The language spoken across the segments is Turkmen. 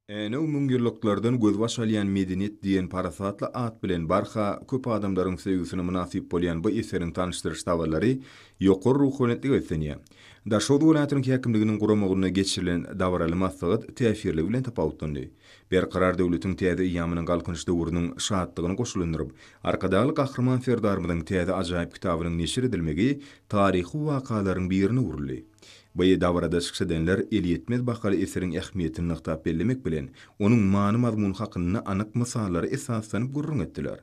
Änew müňýyllyklardan gözbaş alýan medeniýet diýen parasatly at bilen barha köp adamlaryň söýgüsine mynasyp bolýan bu eseriň tanyşdyryş dabaralary ýokary ruhubelentlige beslenýär. Daşoguz welaýatynyň häkimliginiň guramagynda geçirilen dabaraly maslahat täsirligi bilen tapawutlandy. Berkarar döwletiň täze eýýamynyň Galkynyş döwrüniň şatlygyny goşulandyryp, Arkadagly Gahryman Serdarymyzyň täze ajaýyp kitabynyň neşir edilmegi taryhy wakalaryň birine öwrüldi. Bu dabarada çykyş edenler elýetmez bahaly eseriň ähmiýetini nygtap bellemek bilen, onuň many-mazmuny hakynda anyk mysallara esaslanyp gürrüň etdiler.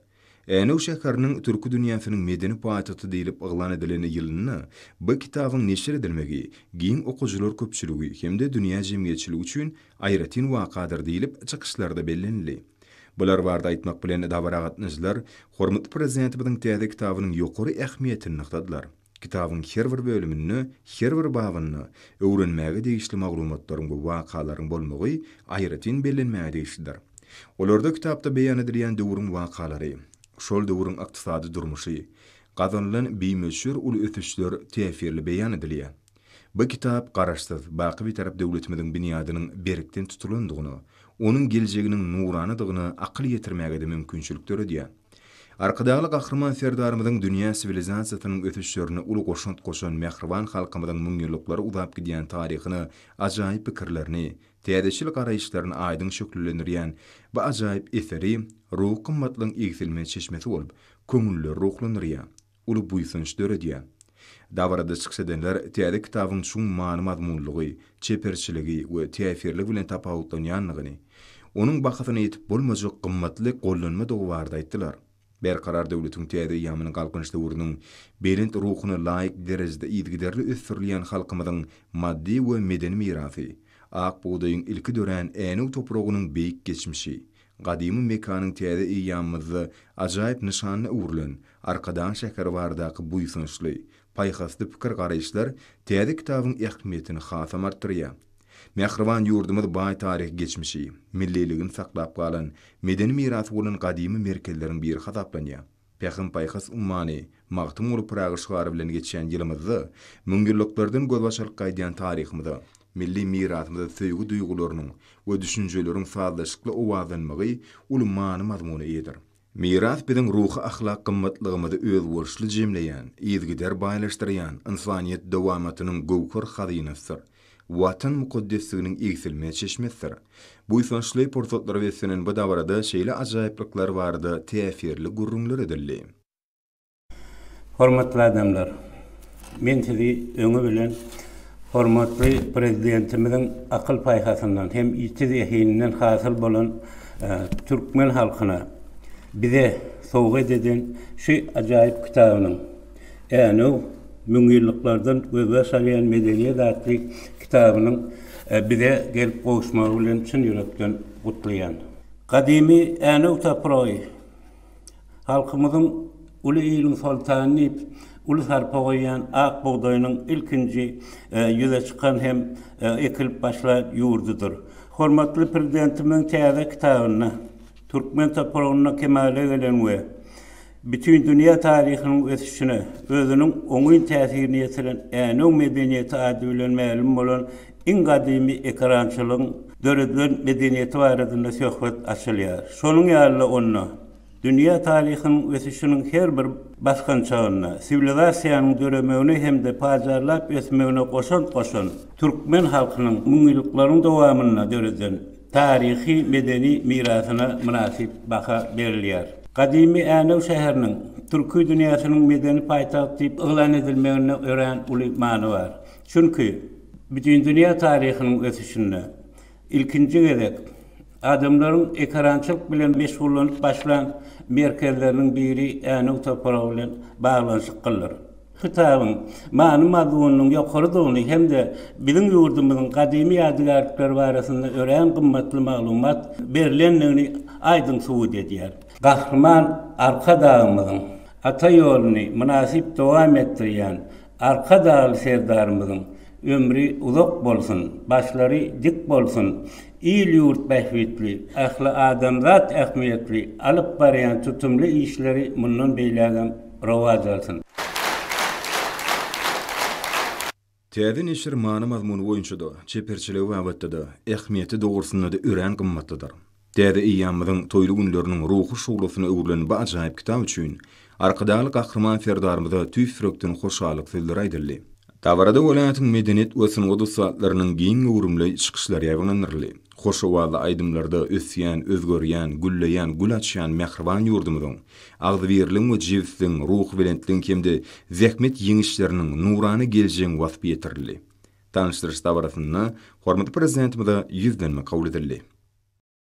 Änew şäheriniň türki dünýäsiniň medeni paýtagty diýlip yglan edilen ýylynda bu kitabyň neşir edilmegi giň okyjylar köpçüligi hem-de dünýä jemgyýetçiligi üçin aýratyn wakadyr diýlip, çykyşlarda bellenildi. Bular barada aýtmak bilen, dabara gatnaşyjylar hormatly Prezidentimiziň täze kitabynyň ýokary ähmiýetini nygtadylar. Kitabyň her bir bölüminde, her bir babynda öwrenmäge degişli maglumatlaryň we wakalaryň bolmagy aýratyn bellenmäge degişlidir. Olarda kitapda beýan edilýän döwrüň wakalary, şol döwrüň ykdysady durmuşy, gazanylan bimöçber uly ösüşler täsirli beýan edilýär. Bu kitap Garaşsyz, baky Bitarap döwletimiziň binýadynyň berkden tutulandygyna, onuň geljeginiň nuranadygyna akyl ýetirmäge-de mümkinçilik döredýär. Arkadagly Gahryman Serdarymyzyň dünýä siwilizasiýasynyň ösüşlerine uly goşant goşan mähriban halkymyzyň müňýyllyklara uzap gidýän taryhyna ajaýyp pikirlerini, täzeçil garaýyşlaryny aýdyň şöhlelendirýän bu ajaýyp eseri ruhy gymmatlygyň egsilmez çeşmesi bolup, köňülleri ruhlandyrýar, uly buýsanç döredýär. Dabarada çykyş edenler täze kitabyň çuň many-mazmunlygy, çeperçiligi we täsirligi bilen tapawutlanýandygyny, onuň bahasyna ýetip bolmajak gymmatly gollanmadygy barada aýtdylar. Berkarar döwletiň täze eýýamynyň Galkynyş döwrüniň belent ruhuna laýyk derejede yzygiderli ösdürilýän halkymyzyň maddy we medeni mirasy, ak bugdaýyň ilki dörän Änew topragynyň beýik geçmişi, gadymy mekanyň täze eýýamymyzda ajaýyp nyşanyna öwrülen Arkadag şäheri baradaky buýsançly, paýhasly pikir-garaýyşlar täze kitabyň ähmiýetini hasam artdyrýar. Mähriban ýurdumyz baý taryhy geçmişi, milliligini saklap galan, medeni mirasy bolan gadymy merkezleriň biri hasaplanýar. Pähim-paýhas ummany Magtymguly Pyragy şygary bilen geçýän ýylymyzda müňýyllyklardan gözbaş alyp gaýdýan taryhymyza, milli mirasymyza söýgi duýgularynyň we düşünjeleriň sazlaşykly owazlanmagy uly many-mazmuna eýedir. Miras biziň ruhy-ahlak gymmatlygymyzy özboluşly jemleýän, yzygider baýlaşdyrýan ynsanyýet dowamatynyň göwher hazynasydyr, Watan mukaddesliginiň egsilmez çeşmesidir. Buýsançly pursatlara beslenen bu dabarada şeýle ajaýyplyklar barada täsirli gürrüňler edildi. Hormatly adamlar! Men sizi öňi bilen hormatly Prezidentimiziň akyl-paýhasyndan hem ýiti zehininden hasyl bolan türkmen halkyna, bize sowgat eden şu ajaýyp kitabynyň, Änew, müňýyllyklardan gözbaş alýan medeniýet atly kitabynyň bize gelip gowuşmagy bilen çyn ýürekden gutlaýan. Gadymy Änew topragy Halkymyzyň uly iliň soltany diýip, uly sarpa goýýan ak bugdaýynyň ilkinji ýüze çykan hem ekilip başlan ýurdudyr. Hormatly Prezidentimiziň täze kitabynda türkmen topragynda kemala gelen we bütindünýä taryhynyň ösüşine özüniň oňyn täsirini ýetiren Änew medeniýeti ady bilen mälim bolan iň gadymy ekerançylygyň döredilen medeniýeti baradynda söhbet açylýar. Şonuň ýaly-da onda dünýä taryhynyň ösüşiniň her bir basgançagynda siwilizasiýanyň döremegine hem-de pajarlap ösmegine goşant goşan türkmen halkynyň müňýyllyklaryň dowamynda döreden taryhy-medeni mirasyna mynasyp baha berilýär. Gadymy Änew şäheriniň türki dünýäsiniň medeni paýtagty diýip yglan edilmeginde örän uly many bar. Çünki bütindünýä taryhynyň ösüşinde ilkinji gezek adamlaryň ekerançylyk bilen meşgullanyp başlan merkezleriniň biri Änew topragy bilen baglanyşyklydyr. Kitabyň many-mazmunynyň ýokarydygyny hem-de biziň ýurdumyzyň gadymy ýadygärlikleri barasynda örän gymmatly maglumat berlendigini aýdyň subut edýär. Gahryman Arkadagymyzyň ata ýoluny mynasyp dowam etdirýän Arkadagly Serdarymyzyň ömri uzak bolsun, başlary dik bolsun, il-ýurt bähbitli, ähli adamzat ähmiýetli alyp barýan tutumly işleri mundan beýlägem rowaç alsyn! Täze neşir many-mazmuny boýunça-da, çeperçiligi babatda-da, ähmiýeti dogrusynda-da örän gymmatlydyr. Täze eýýamymyzyň toýly günleriniň ruhy şuglasyna öwrülen bu ajaýyp kitap üçin Arkadagly Gahryman Serdarymyza tüýs ýürekden hoşallyk sözleri aýdyldy. Dabarada welaýatyň medeniýet we sungat ussatlarynyň giň göwrümli çykyşlary ýaýbaňlandyryldy. Hoş owazly aýdymlarda ösýän, özgerýän, gülleýän, gül açýan mähriban ýurdumyzyň, agzybirligiň we jebisligiň, ruhubelentligiň hem-de zähmet ýeňişleriniň, nurana geljegiň waspy ýetirildi. Tanyşdyryş dabarasynda hormatly Prezidentimize ýüzlenme kabul edildi.